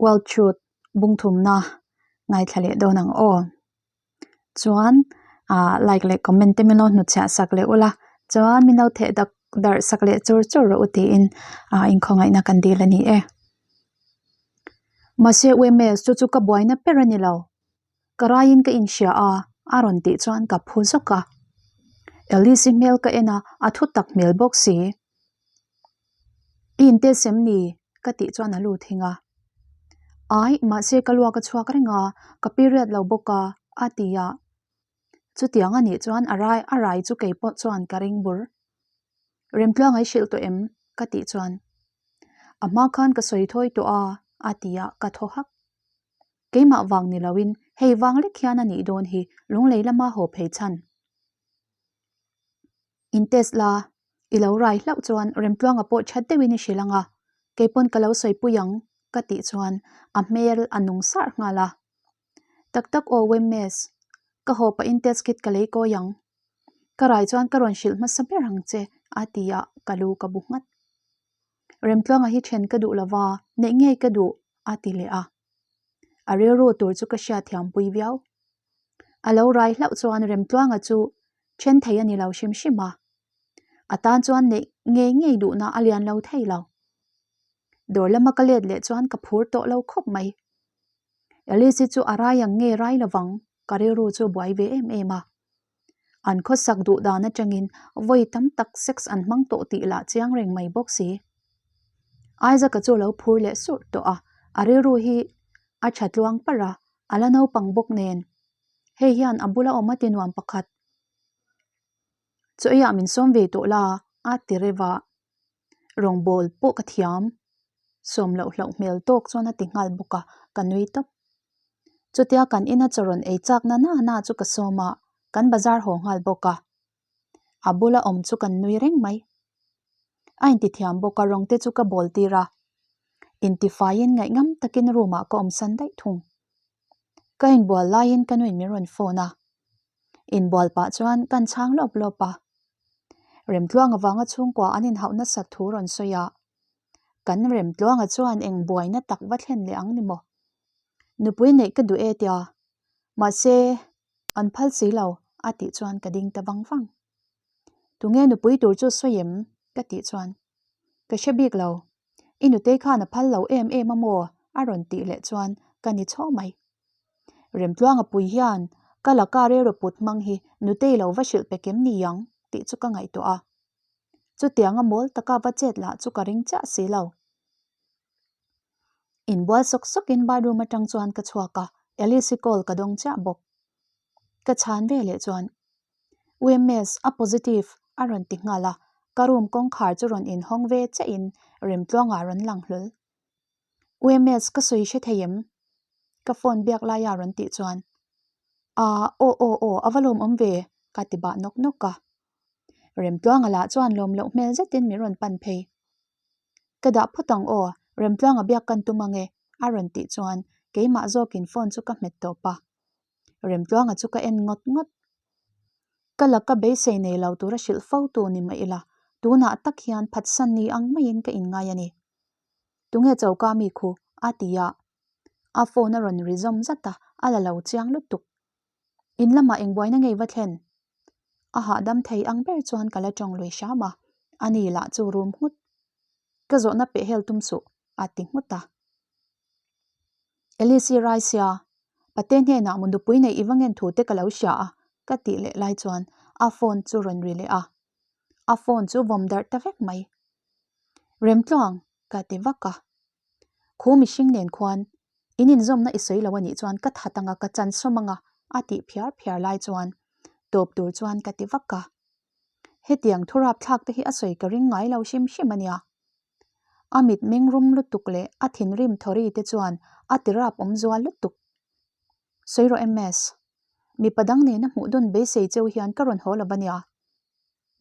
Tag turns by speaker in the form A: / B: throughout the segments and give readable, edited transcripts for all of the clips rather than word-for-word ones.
A: World Truth bungthumna ngaithla leh dawn ang aw. Chuan ah like leh comment te min lo hnutchhiah sak leh ula chuan min lo theh dak darh sak leh chur chur rawh u tiin ah inkhawngaihna kan dil a ni e. Mahse UMS chu chu ka buaina ber a ni lo. Ka raiin ka inhria a, a rawn tih chuan ka phu zawk a. Alice-i hmel ka en a, a thu tak hmel bawk si. I intest em ni? ka tih chuan a lut hing a. Ai, mahse ka luak a chhuak reng a, ka period lo bawk a, a ti a. Chutiang a nih chuan a rai a rai chu kei pawh chuan ka ring bur. Remtluang ai hrilh tawh em? ka tih chuan. A hma khan ka sawi thawi tawh a, a ti a, ka thaw hak. Keimah vang ni loin hei vang lek hian a nih dawn hi lunglei lama haw phei chhan. In test la, i lo rai hlauh chuan Remtluanga pawh that deuhin i hrilh ang a, keipawn ka lo sawipui ang ka tih chuan a hmel a nung sarh nghal a. Tak tak aw Wemmes, ka haw pahin test kit ka lei kawi ang. Ka rai chuan ka rawn hrilh hmasa ber ang che a ti a, ka lu ka bu nghat. Remtluanga hi then ka duh lova, neih ngei ka duh a ti leh a. A rilru tur chu ka hriatthiam pui viau. A lo rai hlauh chuan Remtluanga chu then thei a ni lo hrim hrim a. A tan chuan neih ngei ngei duhna a lian lo thei lo. Dawr lama ka let leh chuan ka phur tawh lo khawp mai. Alice-i chu a rai ang nge rai lovang ka rilru chu buai ve em em a. An khawsak duh dan atangin vawi tam tak sex an hmang tawh tih lah chiang reng mai bawk si. Isaac-a chu a lo phur leh surh tawh a, a rilru hi a tha tluang parh a, a la naupang bawk nen. Hei hian a bula awm a ti nuam pakhat. Chaw eiah min sawm ve tawh la, a ti reuh a. Rawngbawl pawh ka thiam. Sawm loh hlauh hmel tawk chuan a ti nghal bawk a, ka nui tawp. Chutia kan ina chaw rawn ei chak na na na chu ka sawm a, kan bazar haw nghal bawk a. A bula awm chu kan nui reng mai. A intithiam bawk a, rawng te chu ka bawl tir a. Intifaiin ngaihngam takin room ah ka awmsan daih thung. Ka inbual laiin ka nuin min rawn phone a. Inbual pah chuan kan chhang lawp lawp a. Remtluang avanga chhungkua an inhauh nasat thu rawn sawi a. Kan Remtluanga chuan eng buaina tak va thlen leh ang ni maw? Nupui neih ka duh e tia. Mahse, an phal si lo a tih chuan ka ding ta vang vang. Tunge nupui tur chu sawi em? ka tih chuan ka hre bik lo. I nutei khan a phal lo em em a maw? a rawn tih leh chuan ka ni chho mai. Remtluanga pui hian ka laka rilru put hmang hi nutei lo va hrilh pe kem ni ang tih chu ka ngaihtuah a. Chutianga mawl taka va chet lah chu ka ring chiah si lo. Inbual sawk sawkin bathroom atang chuan ka chhuak a, Alice-i call ka dawng chiah bawk. Ka chhan ve leh chuan UMS a positive a rawn ti nghal a, ka room kawngkhar chu rawn inhawng ve chiahin Remtluanga rawn lang hlawl. UMS ka sawi hre thei em? Ka phone biak laia rawn tih chuan Aa aw aw aw a va lawmawm ve ka ti bah nawk nawk a. Remtluanga lah chuan lawm loh hmel zetin min rawn pan phei. Ka dah phawt ang aw, Remtluanga biak kan tum ange a rawn tih chuan keimah zawkin phone chu ka hmet tawp a. Remtluanga chu ka en ngawt ngawt. Ka laka beisei nei lo tura hrilh fo tu ni mah ila, tunah tak hian phatsan ni ang maiin ka inngai a ni. Tunge choka mi khu? a ti a. A phone a rawn ri zawm zat a, a la lo chiang lutuk. In lamah eng buaina ngei va thlen? A hahdam thei ang ber chuan ka la tawng lui hram a, ani lah chu rum nghut. Ka zawhna peh hel tum suh, a ti nghut a. Alice-i rai sia, Pate hnenah mu nupui neih i va ngen thu te ka lo hria a, ka tih leh lai chuan a phone chu rawn ri leh a. A phone chu vawm darh ta vek mai. Remtluang, ka ti vak a. Khu mihring nen khuan in inzawmna i sawi lo a nih chuan ka that anga ka chan sawm anga a tih phiar phiar lai chuan tawp tur chuan ka ti vak a. Hetiang thu rapthlak te hi a sawi ka ring ngai lo hrim hrim a nia. A mit meng rum lutuk leh a thinrim thawri te chuan a ti rap awm zual lutuk. Sawi rawh MS. Mipa dang nena hmuh dun beisei cheu hian ka rawn haw lo va nia.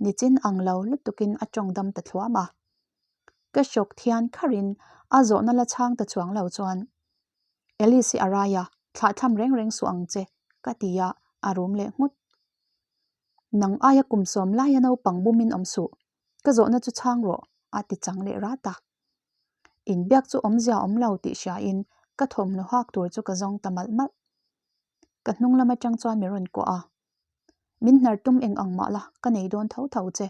A: Nichin ang lo lutukin a tawng dam ta thluam a. Ka hrawk thian kharin a zawhna la chhang ta chuang lo chuan Alice-i a rai a, thlahthlam reng reng suh ang che ka ti a, a rum leh nghut. Nang aia kum sawm laia naupang bumin awm suh, ka zawhna chu chhang rawh a ti chang leh rat a. Inbiak chu awmzia awm lo tih hriain Ka thawmhnaw hak tur chu ka zawng ta malh malh. Ka hnung lam atang chuan mi rawn kuah a. Min hnar tum eng ang mah la, ka nei dawn tho tho che.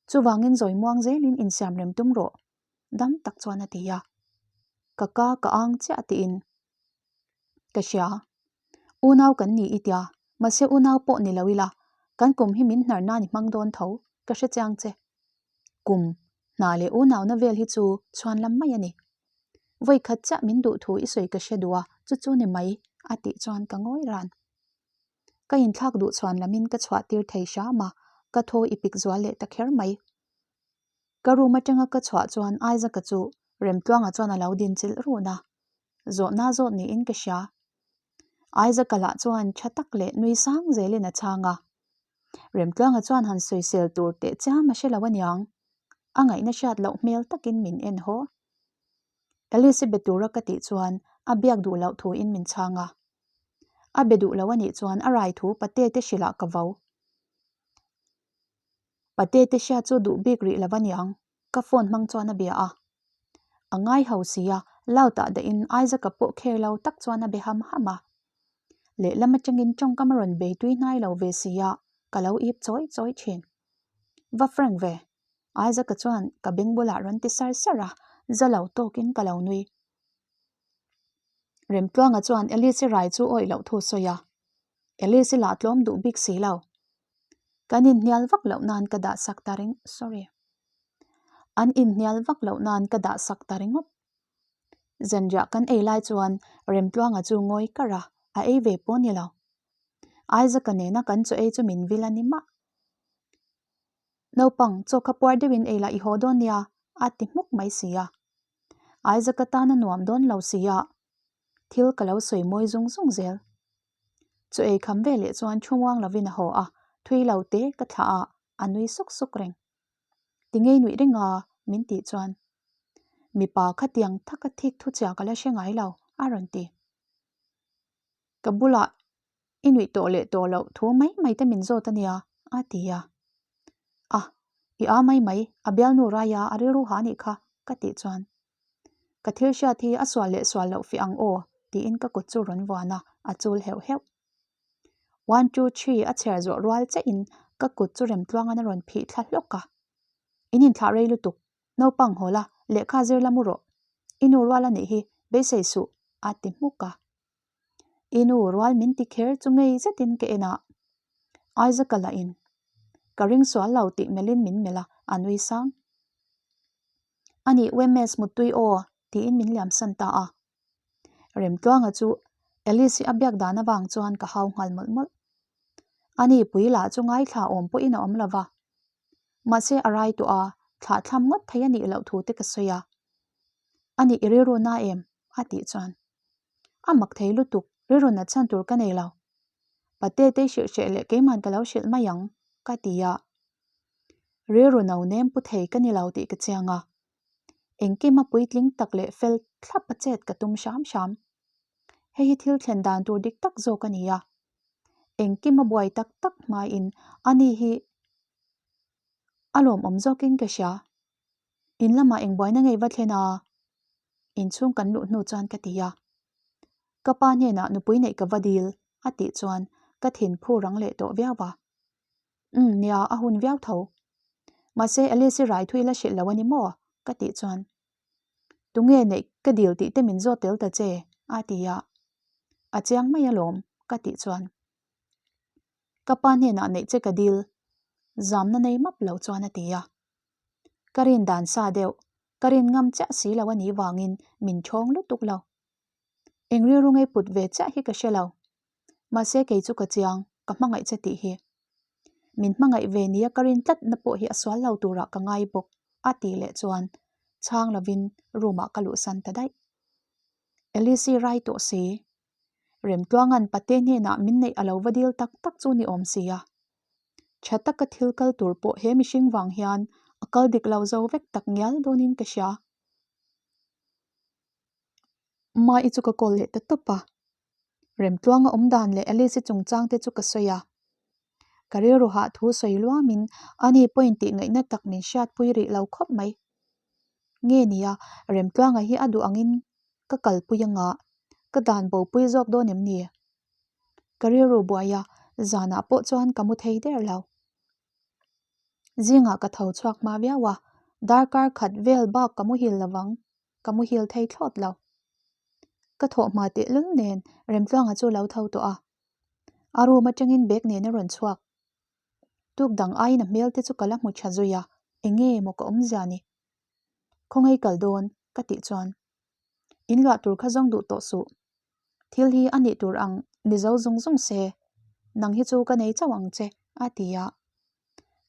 A: Chuvangin zawi muang zelin insiam rem tum rawh, dam tak chuan a ti a. Ka ka ka ang chiah tiin ka hria. Unau kan ni i tia, mahse unau pawh ni lo ila, kan kum hi min hnar nan i hmang dawn tho, ka hre chiang che. Kum, hna leh unauna vel hi chu chhuan lam mai a ni. Vawi khat chiah min duh thu i sawi ka hre duh a, chu chu ni mai, a tih chuan ka ngawi ran. Ka inthlak duh chhuan lamin ka chhuah tir thei hram a, ka thaw i pik zual leh ta kher mai. Ka room atanga ka chhuah chuan Isaac-a chu Remtluanga chuan a lo din chilh run a, zawhna zawt niin ka hria. Isaac-a lah chuan tha tak leh nui sang zelin a chhang a. Remtluanga chuan han sawisel tur teh chiam a hre lo aniang, a ngaihna hriat loh hmel takin min en haw. Alice-i be tura ka tih chuan a biak duh loh thuin min chhang a. A be duh lo anih chuan a rai thu pate te hrilh ah ka vo. Pate te hria chu duh bik rih lo aniang, ka phone hmang chuan a bia a. A ngai ho si a, loud ah dahin Isaac-a pawh kher lo tak chuan a be ham ham a. Lehlam atangin tawngkam a rawn bei tui hnai lo ve si a, ka lo ip chawi chawi thin. Va frank ve, Isaac-a chuan ka beng bulah rawn ti sar sar a, za lo tawkin ka lo nui. Remtluanga chuan Alice-i rai chu awih loh thu sawi a, Alice-i lah tlawm duh bik si lo. Kan inhnial vak loh nan ka dah sak ta ring sorry. An inhnial vak loh nan ka dah sak ta ringawt. Zanriah kan ei lai chuan Remtluanga chu ngawi kar a, a ei ve pawh ni lo. Isaac-a nena kan chaw ei chu min vil a ni mah. Naupang, chaw kha puar deuhin ei lah i haw dawn nia, a ti hmuk mai si a. Isaac atan a nuam dawn lo si a, thil ka lo sawi mawi zung zung zel. Chaw ei kham ve leh chuan thu muang lovin a haw a, thui lo te ka thlah a, a nui suk suk reng. Ti ngei nuih reng a, min tih chuan mipa khatiang thaka thik thu chia ka la hre ngai lo, a rawn ti. Ka bulah I nuih tawh leh tawh loh thu mai mai te min zawt a nia, a ti a. A, i a mai mai, a bialnu raia a rilru ha nih kha, ka tih chuan. Ka thil hriat hi a sual leh sual loh fih ang aw, tiin ka kut chu rawn vuan a, a chul heuh heuh. One two three a chher zawh rual chiahin ka kut chu Remtluangan a rawn phih thla hlawk a. In inthlah rei lutuk, naupang haw la, lehkha zir la mu rawh. I nu rual a nih hi, beisei suh, a ti hmuk a. I nu rual min ti kher chu ngei zetin ka en a, Isaac-a lah in ka ring sual lo tih melhin min melh a, a nui sang. A nih UMS muttui aw tiin min liam san ta a. Remtluanga chu Alice-i a biak dan avang chuan ka hau nghal mawlh mawlh. A ni pui lah chu ngaithla awm pawhin a awm lo va. Mahse a rai tawh a, thlah thlam ngawt thei a nih loh thu te ka sawi a. A nih i rilru na em? a tih chuan A mak thei lutuk, rilru nat chhan tur ka nei lo. Pate te hrilh hreh leh keiman ka lo hrilh mai ang, ka ti a. Rilru no nem pu thei ka ni lo tih ka chiang a. Engkim a puitling tak leh fel thlap a chet ka tum hram hram. Hei hi thil thlen dan tur dik tak zawk a ni a. Engkim a buai tak tak hmain ani hi a lawmawm zawkin ka hria. In lamah eng buaina ngei va thlen a? Inchhung kan luh hnu chuan ka ti a. Ka pa hnenah nupui neih ka va dil a tih chuan ka thin phu rang leh tawh viau a. Umm nia a hun viau tho. Mahse Alice i rai thui la hrilh lo a ni maw? ka tih chuan Tunge neih ka dil tih te min zawt tel ta che a ti a. A chiang mai alawm ka tih chuan ka pa hnenah neih che ka dil zamna nei map lo chuan a ti a. Ka rin dan sa deuh, ka rin ngam chiah si lo a nih vangin min ṭhawng lutuk lo. Eng rilru ngei put ve chiah hi ka hre lo. Mahse kei chu ka chiang, ka hmangaih che tih hi. Min hmangaih ve nia ka rin tlatna pawh hi a sual lo turah ka ngai bawk a tih leh chuan chhang lovin room ah ka luhsan ta daih. Alice-i rai tawh si. Remtluanga'n pate hnenah min neih a lo va dil tak tak chu ni awm si a. Tha taka thil kal tur pawh he mihring vang hian a kal dik lo zo vek tak ngial dawnin ka hria. Mai chu ka call leh ta tawp a. Remtluanga awm dan leh Alice-i chungchang te chu ka sawi a. Ka rilru hah thu sawi luamin ani pawhin tih ngaihna tak min hriatpui rih lo khawp mai. Nge nia, Remtluanga hi a duh angin. Ka kalpui anga ka dan bopui zawk dawn em ni? Ka rilru buai a, zanah pawh chuan ka mu thei der lo. Zingah ka tho chhuak hma viau a, darkar khat vel bak ka muhil lovang, ka muhil thei thlawt lo. Ka thawh hma tehlul nen Remtluanga chu lo tho tawh a, a room atangin bag nen a rawn chhuak. Tuk dang aiin a hmel te chu ka la hmu tha zui a, enge maw ka awmzia ni? Khawngaih kal dawn ka tih chuan in luah tur kha zawng duh tawh suh. Thil hi a nih tur ang ni zo zung zung se, nang hi chu ka nei chauh ang che a ti a.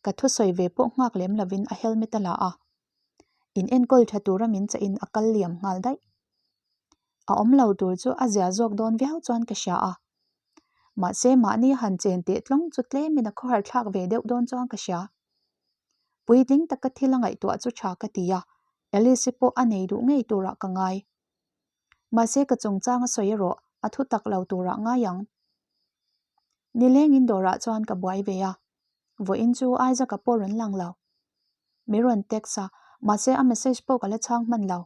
A: Ka thusawi ve pawh nghak lem lovin a helmet a la a, in enkawl tha tura min chahin a kal liam nghal daih. A awm lo tur chu a zia zawk dawn viau chuan ka hria a. Mahse mahni han chen teh tlawng chu tlemin a khawhar thlak ve deuh dawn chuan ka hria. Puitling taka thil a ngaihtuah chu tha ka ti a, Alice-i pawh a nei duh ngei turah ka ngai. Mahse ka chungchang a sawi erawh a thu tak lo turah ngai ang. Nilengin dawrah chuan ka buai ve a, vawiin chu Isaac-a pawh rawn lang lo. Mi rawn text a, mahse a message pawh ka la chhang hman lo.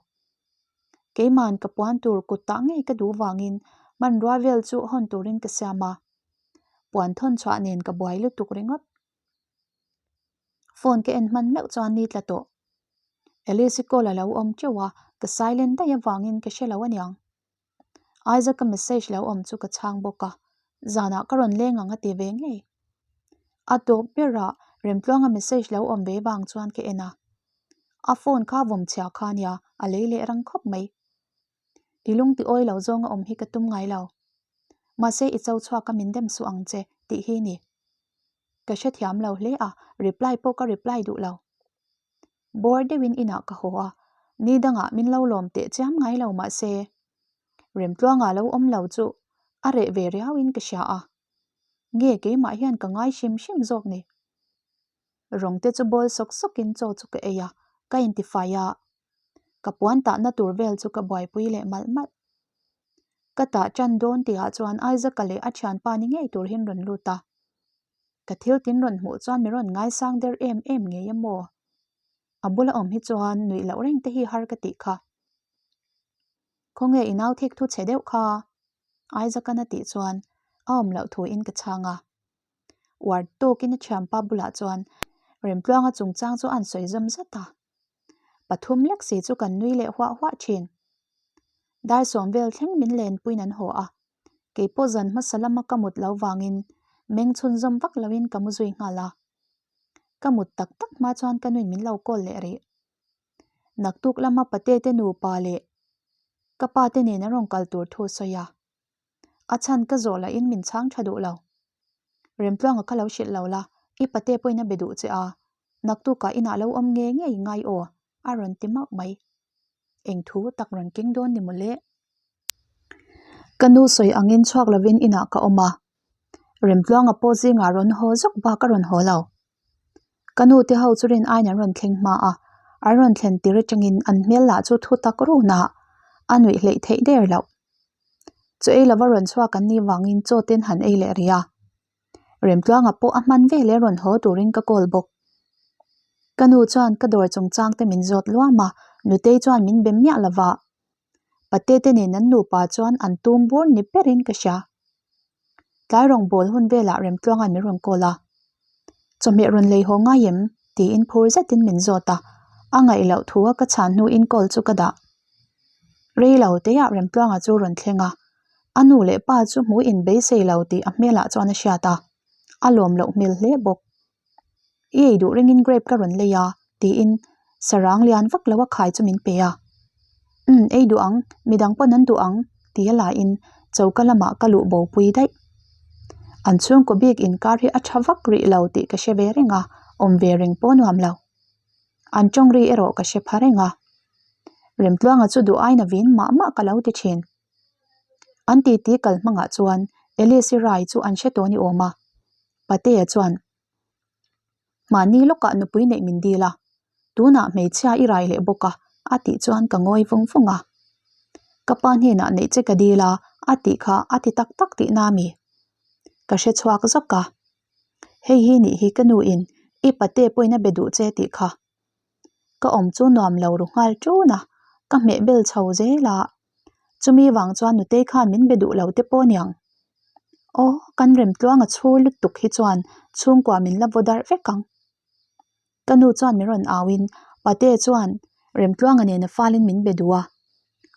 A: Keiman ka puan tur kut tah ngei ka duh vangin hmanrua vel chu hawn turin ka siam a, puan thawn chhuah nen ka buai lutuk ringawt. Phone ka en hman meuh chuan ni tla tawh. Alice-i call a lo awm teuh a, ka silent daih avangin ka hre lo aniang. Isaac-a message lo awm chu ka chhang bawk a, zanah ka rawn leng ang a ti ve ngei. A tawp berah Remtluanga message lo awm ve vang chuan ka en a. A phone kha vawm chhia kha nia, a lei leh rang khawp mai. I lung ti awi lo zawnga awm hi ka tum ngai lo. Mahse i cho chhuak a min dem suh ang che tih hi ni. Ka hrethiam lo hle a, reply pawh ka reply duh lo. Bawr deuhin inah ka haw a, ni dangah min lo lawm teh chiam ngai lo mahse Remtluanga lo awm lo chu a reh ve riauin ka hria a. Nge keimah hian ka ngai hrim hrim zawk ni. Rawng te chu bawl sawk sawkin chaw chu ka ei a, ka intifai a, Ka puan tahna tur vel chu ka buaipui leh malh malh. Ka tah tan dawn tihah chuan Isaac-a leh a thianpa ni ngei tur hian rawn lut a. Ka thil tin rawn hmuh chuan mi rawn ngaisang der em em ngei a maw? A bula awm hi chuan nuih loh reng te hi har ka tih kha. Khawnge i nau thik thu chhe deuh kha? Isaac-an a tih chuan a awm loh thuin ka chhang a. Uar tawkin a thianpa bulah chuan Remtluanga chungchang chu an sawi zawm zat a. Pathum lek si chu kan nui leh huah huah thin. Dar sawm vel thleng min lenpuiin an haw a, kei pawh zan hmasa lama ka mut lo vangin meng chhunzawm vak loin ka mu zui nghal a. Ka mut tak tak hma chuan ka nuin min lo call leh rih. Naktuk lama pate te nupa leh ka pa te nen an rawn kal tur thu a sawi a. A chhan ka zawh lahin min chhang tha duh lo. Remtluanga kha lo hrilh lo la, i pate pawhin a be duh che a, naktukah inah lo awm nge ngei ngai aw, a rawn ti mauh mai. Eng thu tak rawn keng dawn ni mawle. Ka nu sawi angin chhuak lovin inah ka awm a, Remtluanga pawh zingah rawn haw zawk bak a rawn haw lo. Ka nu te ho chu rin aiin an rawn thleng hma a, an rawn thlen tir atangin an hmel lah chu thu tak run a, a nuih hleih theih der loh. Chaw ei lova rawn chhuak an nih vangin chaw ten han ei leh rih a. Remtluanga pawh a hman veleh rawn haw turin ka call bawk. Ka nu chuan ka dawr chungchang te min zawt luam a, Nutei chuan min be miah lova. Pate te nen an nupa chuan an tum bur ni berin ka hria. Tlai rawngbâwl hun velah Remtluanga'n min rawn call a, Chawhmeh rawn lei haw ngai em? tiin phur zetin min zawt a, a ngaih loh thu a ka chhan hnuin call chu ka dah. Rei lo teiah Remtluanga chu rawn thleng a, a nu leh pa chu hmu in beisei lo tih a hmelah chuan a hriat a, a lawm loh hmel hle bawk. I ei duh ringin grape ka rawn lei a, tiin sarang lian vak lo a khai chu min pe a. Umm, ei duh ang, midang pawn an duh ang, ti a laiin choka lamah ka luh bo pui daih. An chhungkaw bik inkar hi a tha vak rih lo tih ka hre ve reng a, awm ve reng pawh nuam lo. An tawng ri erawh ka hre pha reng a. Remtluanga chu duh aina vin mah mah ka lo ti thin. An titi kal hmangah chuan Alice-i rai chu an hre tawh ni awm a. Patea chuan, Mahni lawkah nupui neih min dil a, tunah hmeichhia i rai leh bawk a, a tih chuan ka ngawi vung vung a. Ka pa hnenah neih che ka dil a, a tih kha a ti tak tak tihna a mi? Ka hre chhuak zawk a. Hei hi nih hi ka nuin i pate pawhin a be duh che tih kha. Ka awm chu nuam lo ru nghal ṭun a, ka hmeh bel chho zel a. Chumi vang chuan Nutei khan min be duh lo te pawh aniang. Aw, kan Remtluanga chhur lutuk hi chuan chhungkua min la vaw darh vek ang. Ka nu chuan min rawn auin Pate chuan Remtluanga nena falin min be duh a,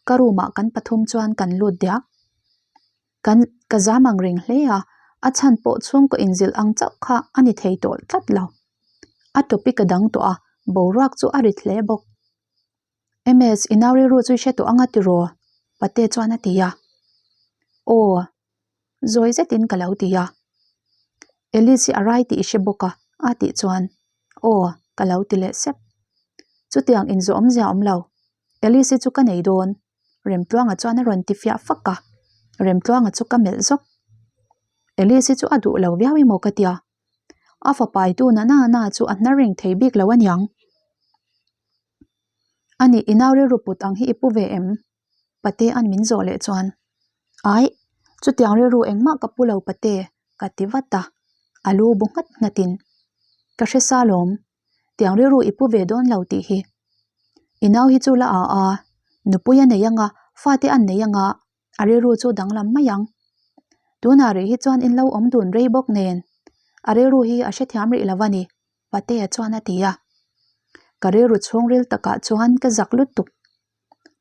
A: ka room ah kan pathum chuan kan lut diak. Kan ka zam ang reng hle a, a chhan pawh chhungkaw inzilh ang chauh kha a ni thei tawh tlat lo. A topic a dang tawh a, boruak chu a rit hle bawk. MS, i nau rilru chu i hre tawh anga tiraw? Pate chuan a ti a. Aw, zawi zetin ka lo ti a. Alice hi a rai tih i hre bawk a, a tih chuan aw ka lo ti leh sep. Chutiang inzawh awmzia awm lo, Alice hi chu ka nei dawn, Remtluanga chuan a rawn ti fiah fak a. Remtluanga chu ka melh zawk. Alice hi chu a duh lo viau emaw ka tia. A fapai tu na na na chu a hnar reng thei bik lo aniang. A nih i nau rilru put ang hi i pu ve em? Pate an min zawh leh chuan, Aih, chutiang rilru engmah ka pu lo Pate, ka ti vat a, a lu bu nghat nghatin, Ka hre sa lawm, tiang rilru i pu ve dawn lo tih hi. I nau hi chu la a a, nupui a nei anga, fate an nei anga, a rilru chu danglam mai ang. Tunah rih hi chuan in lo awm dun rei bawk nen, a rilru hi a hrethiam rih lo a ni, Patea chuan a ti a. Ka rilru chhungril takah chuan ka zak lutuk.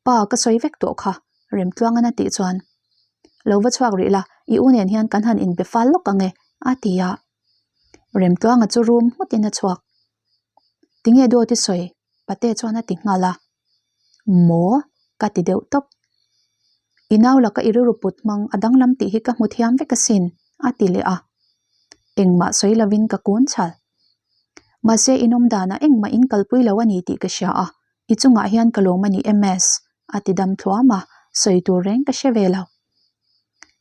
A: Pa, ka sawi vek tawh kha, Remtluangan a tih chuan. Lo va chhuak rih la, i u nen hian kan han inbe fal lawk ang e, a ti a. Remtluanga chu rum nghutin a chhuak. Tinge dawt i sawi? Pate chuan a ti nghal a. Maw? Ka ti deuh tawp. I nau laka i rilru put hmang a danglam tih hi ka hmu thiam vek asin, a ti leh a. Engmah sawi lovin ka kun chhal. Mahse inawm danah engmah in kalpui lo a ni tih ka hria a, i chungah hian ka lawm a ni MS, a ti dam thluam a, sawi tur reng ka hre ve lo.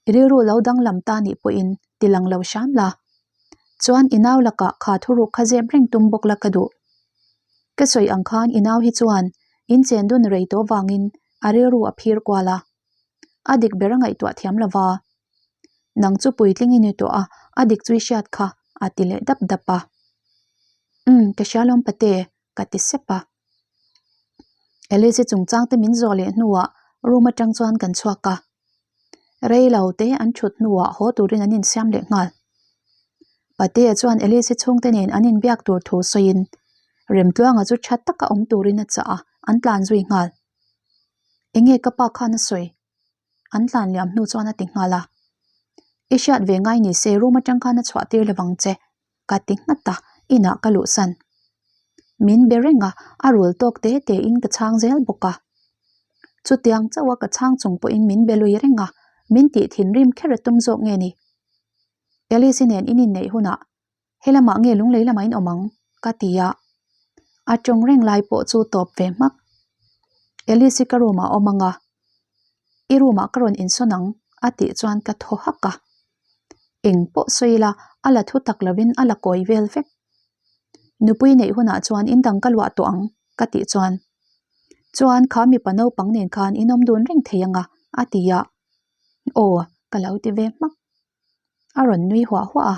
A: I rilru lo danglam ta nih pawhin ti lang lo hram la. Chuan i nau lakah kha thuruk kha zep reng tum bawk la ka duh. Ka sawi ang khan i nau hi chuan in chen dun rei tawh vangin a rilru a phir kual a. A dik ber a ngaihtuah thiam lo va. Nang chu puitling i ni tawh a, a dik chu i hriat kha, a ti leh dap dap a. Umm, ka hria lawm pate, ka ti sep a. Alice-i chungchang te min zawh leh hnuah room atang chuan kan chhuak a. Rei lo te an thut hnuah haw turin an insiam leh nghal. Patea chuan Alice-i chhungte nen an inbiak tur thu sawiin Remtluanga chu tha taka awm turin a chah a, an tlan zui nghal. Enge ka pa khan a sawi? An tlan liam hnu chuan a ti nghal a. I hriat ve ngai ni se room atang khan a chhuah tir lovang che. Ka ti nghat a, inah ka luhsan. Min be reng a, a rul tawk te te in ka chhang zel bawk a. Chutiang chauh a ka chhang chung pawhin min be lui reng a, min tih thinrim kher a tum zawk nge ni? Alice-i nen in inneih hunah helamah nge lunglei lamah in awm ang? ka ti a. A tawng reng lai pawh chu tawp ve hmak. Alice-i ka room ah a awm ang a, i room ah ka rawn insawn ang a tih chuan ka thaw hak a. Eng pawh sawi ila a la thu tak lovin a la kawi vel vek. Nupui neih hunah chuan in dang ka luah tawh ang ka tih chuan chuan kha mipa naupang nen khan in awm dun reng thei anga a ti a. Aw ka lo ti ve hmak. A rawn nui huah huah a.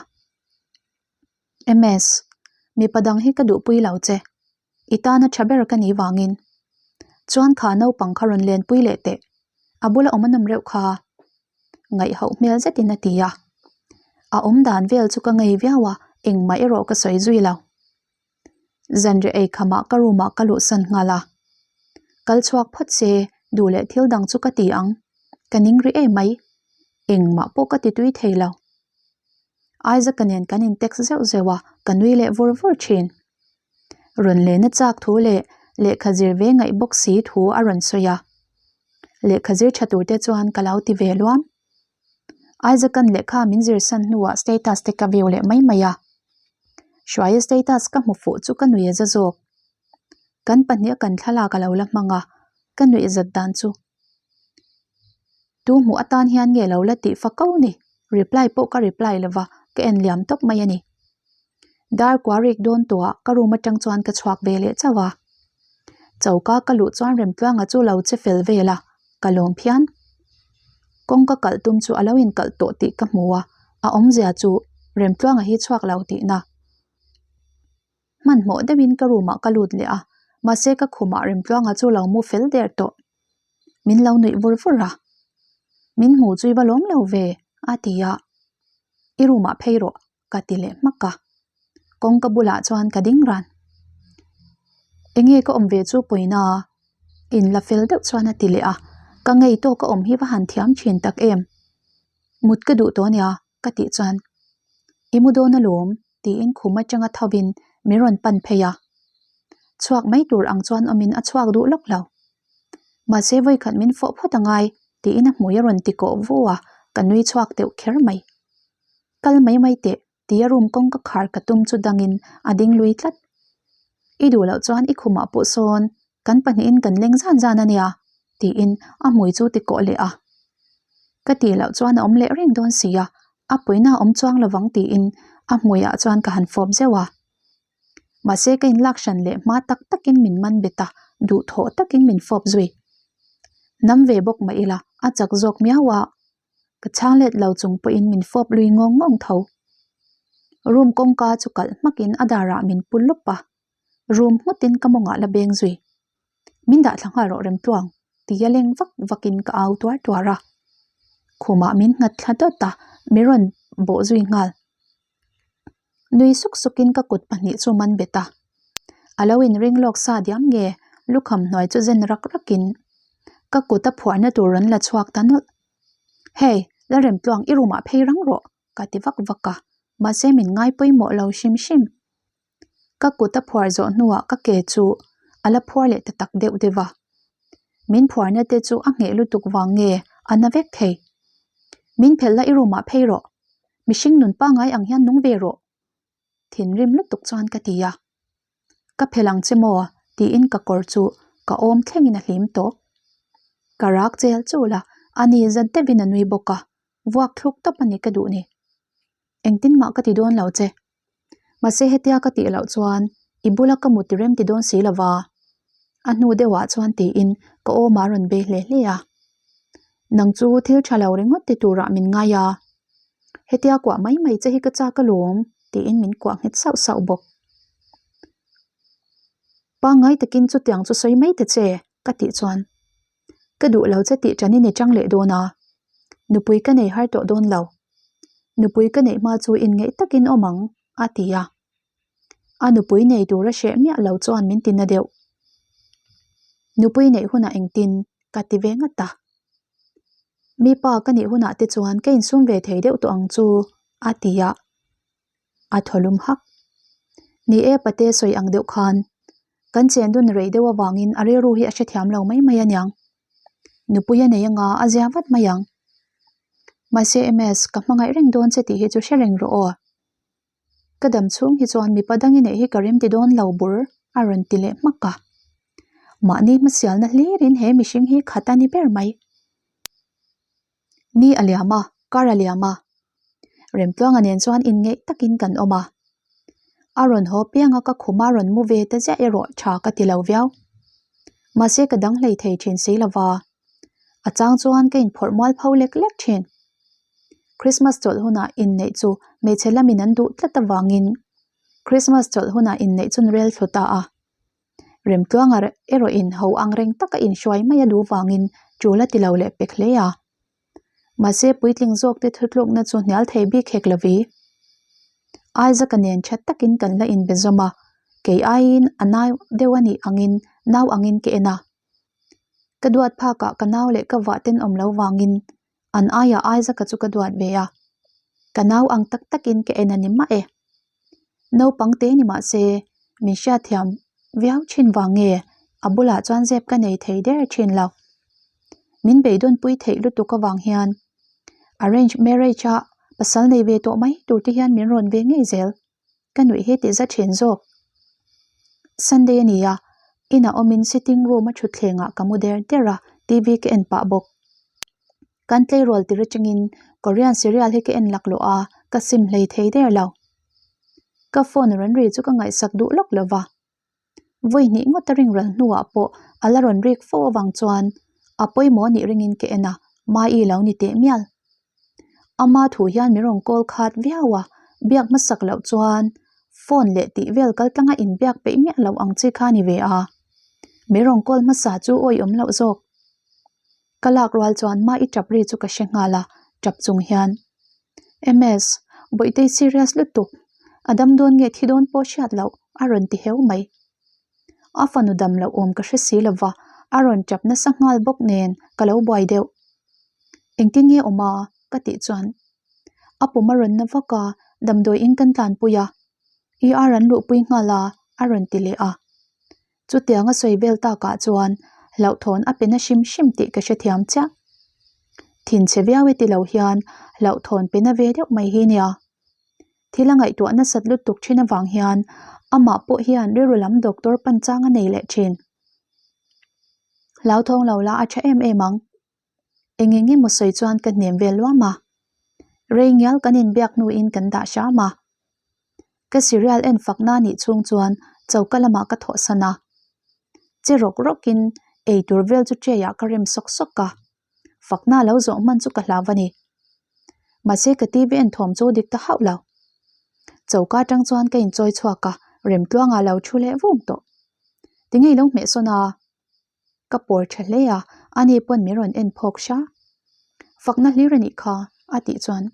A: MS, mipa dang hi ka duhpui lo che. I tana tha ber ka nih vangin. Chuan kha naupang kha rawn lenpui leh teh. A bula awm a nawm reuh kha. Ngaihhoh hmel zetin a ti a. A awm dan vel chu ka ngei viau a, engmah erawh ka sawi zui lo. Zanriah ei khamah ka room ah ka luhsan nghal a. Kal chhuak phawt se, duh leh thil dang chu ka ti ang. Ka ning rih em mai. Engmah pawh ka ti tui thei lo. Isaac-a nen kan in text zeuh zeuh a, ka nui leh vur vur thin. Rawn lehna chak thu leh lehkha zir ve ngaih bawk si thu a rawn sawi a. Lehkha zir tha tur te chuan ka lo ti ve luam. Isaac-a'n lehkha min zir san hnuah status te ka view leh mai mai a. Hruaia status ka hmu fuh chu ka nuih a za zawk. Kan pahnih a kan thlalak a lo la hmang a, ka nuih zat dan chu. Tu hmuh atan hian nge lo la tih fa ko ni? Reply pawh ka reply lova, ka en liam tawp mai a ni. Dar kua rik dawn tawhah ka room atang chuan ka chhuak ve leh chauh a. Choka ka luh chuan Remtluanga chu lo che fel vel a, ka lawm phian. Kawngka kalh tum chu a lo inkalh tawh tih ka hmu a, a awmzia chu Remtluanga hi chhuak lo tihna. Hmanhmawh deuhin ka room ah ka lut leh a, mahse ka khumah Remtluanga chu lo mu fel der tawh. Min lo nuih vur vur a. Min hmu chu i va lawm lo ve, a ti a. I room ah phei rawh, ka ti leh hmak a. Kawngka bulah chuan ka ding ran. Enge ka awm ve chu pawina a? In la fel deuh chuan a ti leh a. Ka ngei tawk a awm hi va han thiam thin tak em. Mut ka duh tawh ania, ka tih chuan. I mu dawn alawm, tiin khum atanga thovin min rawn pan phei a. Chhuak mai tur ang chuan awmin a chhuak duh lawk lo. Mahse vawikhat min fawh phawt angai tiin a hmui a rawn ti kawh vu a, ka nui chhuak deuh kher mai. Kal mai mai teh tia room kawngka khar ka tum chu dangin a ding lui tlat. I duh loh chuan i khumah pawh sawn kan pahnihin kan leng zan zan a nia tiin a hmui chu ti kawh leh a. Ka tih loh chuan a awm leh reng dawn si a, a puina a awm chuang lovang tiin a hmuiah chuan ka han fawp zeuh a. Mahse ka inlak hran leh hma tak takin min man bet a, duhthawh takin min fawp zui. Nam ve bawk mah ila, a chak zawk miau a, ka chhang let lo chung pawhin min fawp lui ngawng ngawng tho. Room kawngka chu kalh hmakin a darah min pu lup a, room nghutin ka mawngah la beng zui. Min dah thla nghal rawh Remtluang, tia leng vak vakin ka au tuar tuar a. Khumah min nghat thla dawt a, min rawn bawh zui nghal. Nui suk sukin ka kut pahnih chu man bet a. A lo inring lawk sa diam nge lukham hnuai chu zen rak rakin ka kut a phuahna tur rawn la chhuak ta nawlh. Hey, Lalremtluang i room ah phei rang rawh ka ti vak vak a, mahse min ngai pawimawh lo hrim hrim. Ka kut a phuar zawh hnuah ka ke chu a la phuar leh ta tak deuh deuh a. Min phuarna te chu a ngheh lutuk vang nge a na vek thei. Min phelh la i room ah phei rawh. Mihring nun pangai ang hian nung ve rawh. Thinrim lutuk chuan ka ti a. Ka phelh ang che maw? tiin ka kawr chu ka awm thlengin a hlim tawp. Ka rak chel chul a, ani zat deuhin a nui bawk a, vuak thluk tawp a ni ka duh ni. Engtin mah ka ti dawn lo che. Mahse hetia ka tih loh chuan i bula ka mut rem ti dawn si lova. A hnu deuhah chuan tiin ka awmah a rawn bei hle hle a. Nang chu thil tha lo ringawt ti turah min ngai a. Hetia kuah mai mai che hi ka chak alawm tiin min kuah nghet sauh sauh bawk. Pangngai takin chutiang chu sawi mai ta che ka tih chuan ka duh lo che tih ṭanin i ṭang leh dawn a, nupui ka nei har tawh dawn lo. Nupui ka neih hma chu inngeih takin awm ang, a ti a. A nupui nei tur a hreh miah lo chuan min ti na deuh. Nupui neih hunah engtin ka ti ve ngat a. Mi pa ka nih hunah te chuan ka insum ve thei deuh tawh ang chu, a ti a. A thaw lum hak. Ni e pate sawi ang deuh khan kan chen dun rei deuh avangin a rilru hi a hrethiam lo mai mai aniang. Nupui a nei anga a zia vat mai ang. Mahse MS ka hmangaih reng dawn che tih hi chu hre reng rawh aw. Ka dam chhung hi chuan mipa dang i neih hi ka rem ti dawn lo bur a rawn ti leh hmak a. Mahni hmasialna hlirin he mihring hi khat a ni ber mai. Ni a liam a, kar a liam a. Remtluanga nen chuan inngeih takin kan awm a. A rawn haw piang a ka khum a rawn mu ve ta ziah erawh tha ka ti lo viau. Mahse ka dang hlei thei thin si lova. A chang chuan ka inphawrh mual pho lek lek thin. Christmas chawlh hunah inneih chu hmeichhe lamin an duh tlat avangin Christmas chawlh hunah inneih chu an rel thlu ta a. Remtluanga erawhin ho ang reng taka inhruai mai a duh vangin tul a ti lo leh pek hle a. Mahse puitling zawkte thutlukna chu hnial thei bik hek lo vi. Isaac-a nen tha takin kan la inbe zawm a, kei aiin a nau deuh a nih angin nau angin ka en a. Ka duat phakah ka nau leh ka vah tenawm lo vangin an aiah Isaac-a chu ka duat ve a, ka nau ang tak takin ka en a ni mah e. Naupang te ni mah se min hriatthiam viau thin vang nge a bulah chuan zep ka nei thei der thin lo. Min beidawnpui theih lutuk avang hian arrange marriage a pasal nei ve tawh mai tur te hian min rawn ve ngei zel. Ka nuih hi tih za thin zawk. Sunday a ni a, inah awmin sitting room a thutthlengah ka mu der der a, TV ka en pah bawk. Kan tleirawl tir atangin Korean serial hi ka en laklawh a, ka sim hlei thei der lo. Ka phone rawn ri chu ka ngaihsak duh lawk lo va. Vawi hnih ngawt a ring ral hnuah pawh a la rawn rik fo avang chuan a pawimawh anih ringin ka en a, Mai lo ni teh mial. Ama thu hian min rawn call khat viau a, biak hmasak loh chuan phone leh tih vel kal tlanga inbiak peih miah loh ang chi kha a ni ve a. Min rawn call hmasa chu awih awm loh zawk. Ka lak rual chuan ma i tap ri chu ka hre nghal a, tap chung hian, MS, Bawihtei serious lutuk, a dam dawn nge thi dawn pawh hriat loh, a rawn ti heu mai. A fanu dam loh awm ka hre si lova, a rawn tap nasa nghal bawk nen ka lo buai deuh. Engtin nge awm a? ka tih chuan a pum a rawn na vak a, damdawiin kan tlanpui a, ER an luhpui nghal a, a rawn ti leh a. Chutiang a sawi vel takah chuan hlauhthawn a pe na hrim hrim tih ka hrethiam chiah. Thinchhe viau e ti lo hian hlauhthawn pe na ve deuh mai hi nia. Thil a ngaihtuah nasat lutuk thin avang hian amah pawh hian rilru lam doctor pan chang a nei leh thin. Hlauthawng lo la a tha em em ang. Eng eng emaw sawi chuan ka hnem vel luam a. Rei ngial kan inbiak hnuin kan dah hram a. Ka serial en fakna nih chhung chuan choka lamah ka thawhsan a. Che rawk rawkin ei tur vel chu tray ah ka rem sawk sawk a. Fakna lo zawh hman chu ka hlau a ni. Mahse ka TV en thawm chu dik ta hauh lo. Choka atang chuan ka inchawi chhuak a, Remtluanga lo thu leh vung tawh. Tinge i lo hmehsawn a? Ka pawr tha hle a, ani pawn min rawn en phawk hra. Fakna hlir a nih kha, a tih chuan,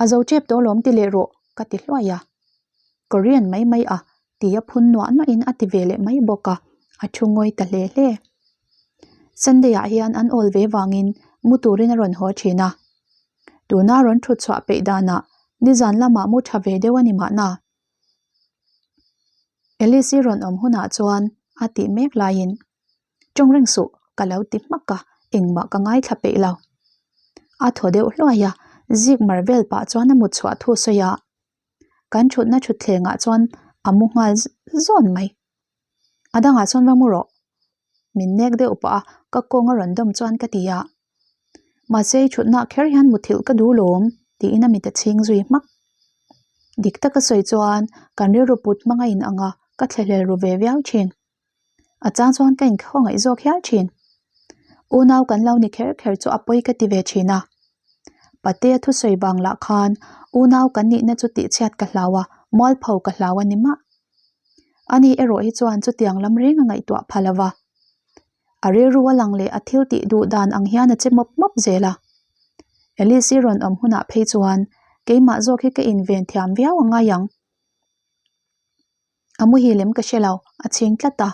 A: A zo tep tawh alawm ti leh rawh, ka ti hluai a. Korean mai mai a, tia phun nuah nuahin a ti ve leh mai bawk a, a thu ngawi ta hle hle. Sunday ah hian an awl ve vangin mu turin a rawn haw thin a. Tuna rawn thut chhuah peih danah nizan lamah mu tha ve deuh a ni mahna. Alice-i rawn awm hunah chuan a tih mek laiin, Tawng reng suh, ka lo ti hmak a, engmah ka ngaithla peih lo. A thaw deuh hluai a, zik mar vel pah chuan a mut chhuah thu sawi a, kan thutna thutthlengah chuan a mu nghal zawn mai. A dangah chuan va mu rawh. Min nek deuh pah a, ka kawng a rawn dawm chuan ka ti a. Mahse i thutna kher hian muthilh ka duh lawm tiin a mit a chhing zui hmak. Dik taka sawi chuan kan rilru put hmang a inang a, ka thlahlel ru ve viau thin. A chang chuan ka inkhawngaih zawk hial thin. Unau kan lo ni kher kher chu a pawi ka ti ve thin a. Patea thusawi vang lah khan unau kan nihna chu tihchhiat ka hlau a, mualpho ka hlau a ni mah. Ani erawh hi chuan chutiang lam reng a ngaihtuah pha lo va. A rilru a lang leh a thil tih duh dan ang hian a che mawp mawp zel a. Alice-i rawn awm hunah phei chuan keimah zawk hi ka inven thiam viau a ngai ang. A muhil em ka hre lo, a chhing tlat a.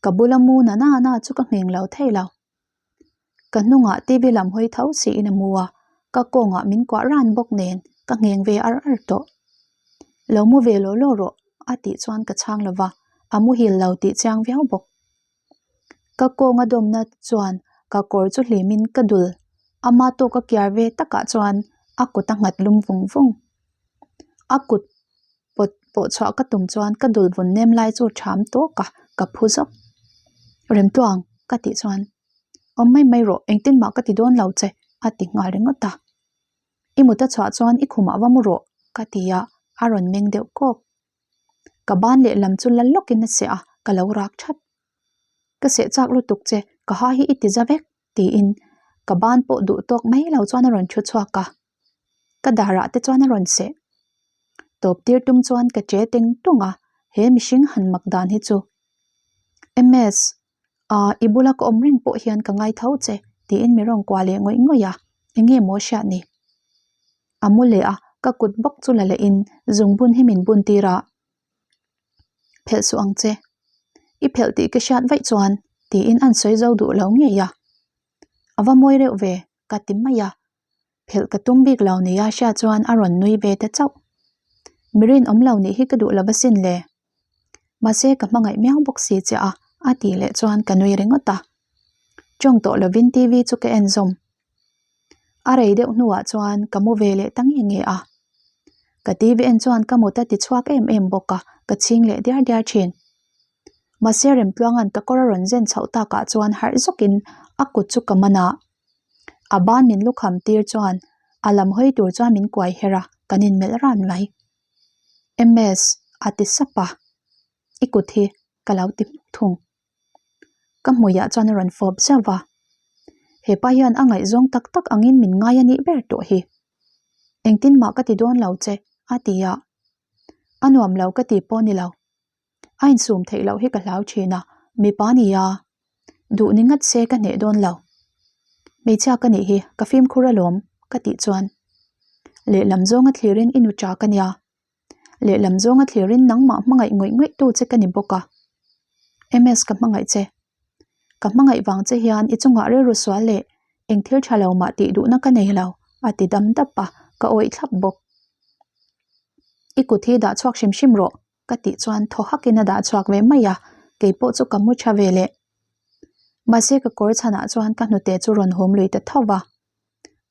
A: Ka bula mu na na na chu ka ngheng lo thei lo. Ka hnungah TV lam hawi tho siin a mu a, ka kawngah min kuah ran bawk nen ka ngheng ve ar ar tawh. Lo mu ve law law rawh a tih chuan ka chhang lo va, a muhil lo tih chiang viau bawk. Ka kawnga dawmna chuan ka kawr chu hlimin ka dul ama tawk a kiar ve takah chuan a kut a nghat lum vung vung. A kut pawt pawh chhuah ka tum chuan ka dul vun nem lai chu ṭham tawk a, ka phu zawk. Remtluang ka tih chuan awm mai mai rawh engtin mah ka ti dawn lo che a ti nghal ringawt a. I mut a chhuah chuan i khumah va mu rawh ka ti a, a rawn meng deuh kawk. Ka ban lehlam chu la lawkin a seh a, ka lo rak that. Ka seh chak lutuk che, ka ha hi i ti za vek tiin ka ban pawh duh tawk mai lo chuan a rawn thu chhuak a. Ka darah te chuan a rawn seh. Tawp tir tum chuan ka che teng tung a, he mihring han mak dan hi chu. MS, ah i bula ka awm reng pawh hian ka ngai tho che tiin mi rawn kuah leh ngawih ngawih a, eng nge maw hriat ni? A mu leh a, ka kut bawk chu la leh in zungbun hi min bun tir a. Phelh suh ang che. I phelh tih ka hriat vaih chuan tiin an sawi zo duh lo ngei a. A va mawi reuh ve, ka ti mai a. Phelh ka tum bik lo nia hria chuan a rawn nui ve ta chauh. Mi rinawm lo nih hi ka duh lo asin le. Mahse ka hmangaih miau bawk si che a, a tih leh chuan ka nui ringawt a. Tawng tawh lovin TV chu ka en zawm. A rei deuh hnuah chuan ka mu ve leh ta nge nge a. Ka TV en chuan ka mut a ti chhuak em em bawk a, ka chhing leh diar diar thin. Mahse Remtluanga'n ka kawr a rawn zen chhoh takah chuan harh zawkin a kut chu ka man a. A ban min lukham tir chuan a lam hawi tur chuan min kuai her a, kan inmelh ran mai. MS a ti sap a, I kut hi ka lo ti hmuk thung. Ka hmuiah chuan a rawn fawp zauh va, hepa hian a ngaihzawng tak tak angin min ngai a nih ber tawh hi. Engtin mah ka ti dawn lo che a ti a, a nuam lo ka ti pawh ni lo. A insum theih loh hi ka hlau thin a, mipa nia. Duh ni ngat se ka hneh dawn lo. Hmeichhia ka nih hi, ka fimkhur alawm, ka tih chuan. Lehlam zawnga thlirin i nu ṭa ka nia. Lehlam zawnga thlirin nangmah hmangaih ngawih ngawih tu che ka ni bawk a. MS ka hmangaih che. Ka hmangaih vang che hian i chungah rilru sual leh eng thil tha lo mah tih duhna ka nei lo, a ti dam dap a, ka awih thlap bawk. I kut hi dah chhuak hrim hrim rawh, ka tih chuan thaw hakin a dah chhuak ve mai a, kei pawh chu ka mu tha ve leh. Mahse ka kawr chhanah chuan ka hnute chu rawn hum lui ta tho va,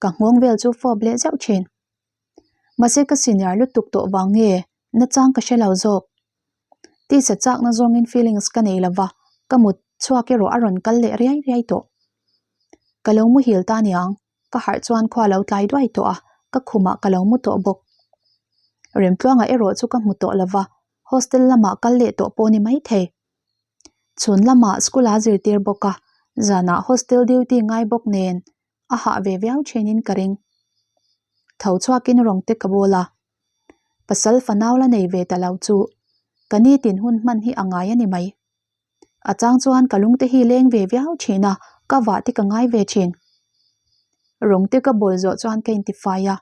A: ka nghawng vel chu fawp leh zeuh thin. Mahse ka senior lutuk tawh vang nge nachang ka hre lo zawk. Tisa chakna zawngin feelings ka nei lova, ka mut chhuak erawh a rawn kal leh riai riai tawh. Ka lo muhil ta aniang, ka harh chuan khua lo tlai duai tawh a, ka khumah ka lo mu tawh bawk. Remtluanga erawh chu ka hmu tawh lova, hostel lamah kal leh tawh pawh ni maithei. Chhun lamah school a zirtir bawk a, zanah hostel duty ngai bawk nen a hah ve viau thinin ka ring. Tho chhuakin rawng te ka bawl a, pasal fanau la nei ve ta lo chu ka nitin hun hman hi a ngai a ni mai. A chang chuan ka lung te hi leng ve viau thin a, ka vah te ka ngai ve thin. Rawng te ka bawl zawh chuan ka intifai a,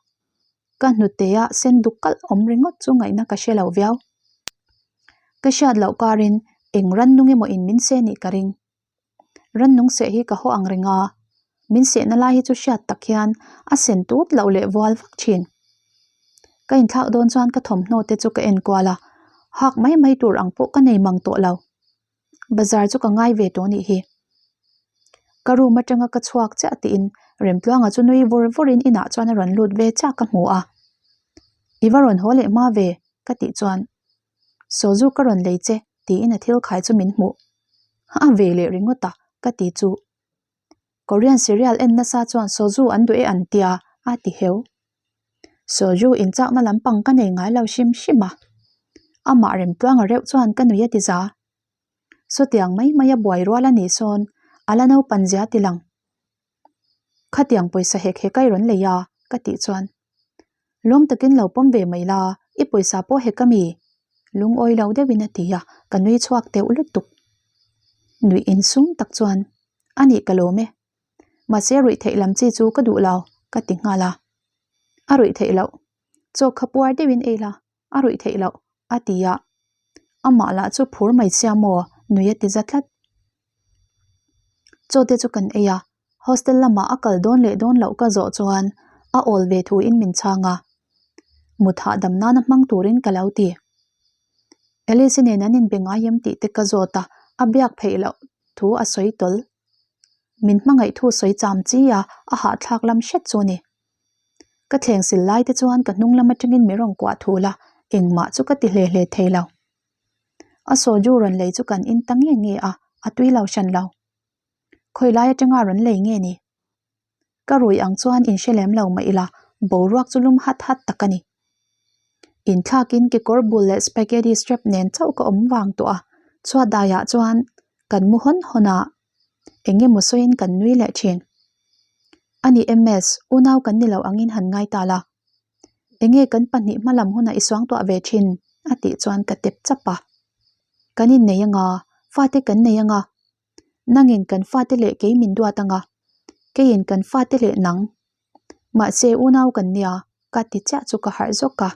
A: ka hnute ah sen duk kalh awm ringawt chu ngaihna ka hre lo viau. Ka hriat loh karin eng rannung emaw in min se nih ka ring. Rannung seh hi ka haw ang reng a, min sehna lai hi chu hriat tak hian a sen tut loh leh vual vak thin. Ka inthlak dawn chuan ka thawmhnaw te chu ka en kual a, hak mai mai tur ang pawh ka nei mang tawh lo. Bazar chu ka ngai ve tawh nih hi. Ka room atanga ka chhuak chiah tiin Remtluanga chu nui vur vurin inah chuan a rawn lut ve chiah ka hmu a. I va rawn haw leh hma ve ka tih chuan Soju ka rawn lei che tiin a thil khai chu min hmuh. A ve leh ringawt a ka ti chu. Korean serial en nasa chuan soju an duh e an tia a ti heu. Soju inchakna lampang ka nei ngai lo hrim hrim a. Amah Remtluanga reuh chuan ka nui a ti za. Sawtiang mai mai a buai rual a nih sawn a la naupan zia ti lang. Khatiang pawisa hek hek a i rawn lei a ka tih chuan lawm takin lo pawm ve mai la i pawisa pawh hek a mi? Lungawi lo deuhin a ti a, ka nui chhuak deuh lutuk. Nuih insum tak chuan a nih ka lawm e. Mahse ruih theih lam chi chu ka duh lo ka ti nghal a. A ruih theih loh. Chaw kha puar deuhin ei la a ruih theih loh a ti a. Amah lah chu phur mai sia maw nui a ti za tlat. Chaw te chu kan ei a, hostel lamah a kal dawn leh dawn loh ka zawh chuan a awl ve thuin min chhang a. Mut hahdam nana hmang turin ka lo ti. Alice-i nen an inbe ngai em tih te ka zawt a, a biak pheih loh thu a sawi tawl. Min hmangaih thu sawi cham chi a, a hahthlak lam hret chu a ni. Ka thleng sil lai te chuan ka hnung lam atangin mi rawn kuah thul a, engmah chu ka ti hle hle thei lo. A soju rawn lei chu kan in ta nge nge a, a tui lo hran lo. Khawi lai atanga rawn lei nge ni? Ka rui ang chuan in hre lem lo mah ila, boruak chu lum hat hat tak a ni. Inthlakin kekawr bul leh spaghetti strap nen chauh ka awm vang tawh a, chhuat daiah chuan kan mu hawn hawn a, eng emaw sawiin kan nui leh thin. A ni MS, unau kan ni lo angin han ngai ta la. Enge kan pahnih hmalam hunah i suangtuah ve thin? a tih chuan ka tep chap a. Kan innei anga, fate kan nei anga, nangin kan fate leh kei min duat anga, keiin kan fate leh nang. Mahse unau kan nia, ka ti chiah chu ka harh zawk a.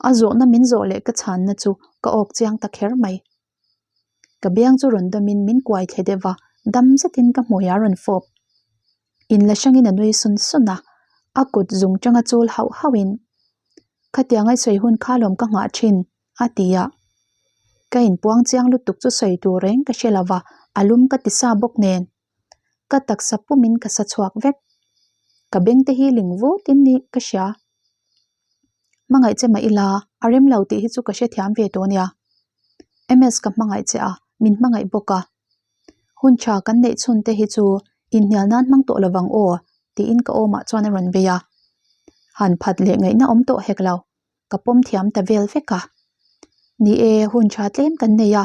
A: A zawhna min zawh leh ka chhanna chu ka awk chiang ta kher mai. Ka biang chu rawn dawmin min kuai thle deuh va, dam zetin ka hmui a rawn fawp. Inla hrangin a nui sun sun a, a kut zung tanga chul hauh hauhin, Khatiang ai sawi hun kha lawm ka nghah thin, a ti a. Ka inpuang chiang lutuk chu sawi tur reng ka hre lo va, a lum ka ti sa bawk nen. Ka taksa pumin ka sa chhuak vek. Ka beng te hi ling vutin ni ka hria. Hmangaih che mah ila, a rem lo tih hi chu ka hrethiam ve tawh nia. MS ka hmangaih che a, min hmangaih bawk a. Hun tha kan neih chhun te hi chu inhnial nan hmang tawh lovang aw tiin ka awmah chuan a rawn bei a. Han phat leh ngaihna awm tawh hek lo, ka pawm thiam ta vel vek a. Ni e, hun tha tlem kan nei a,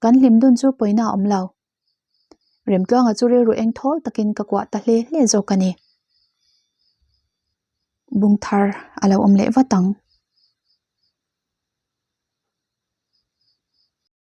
A: kan hlim dun chu pawina a awm lo. Remtluanga chu rilru eng thawl takin ka kuah ta hle hle zawk a ni. Bung thar a lo awm leh vat ang.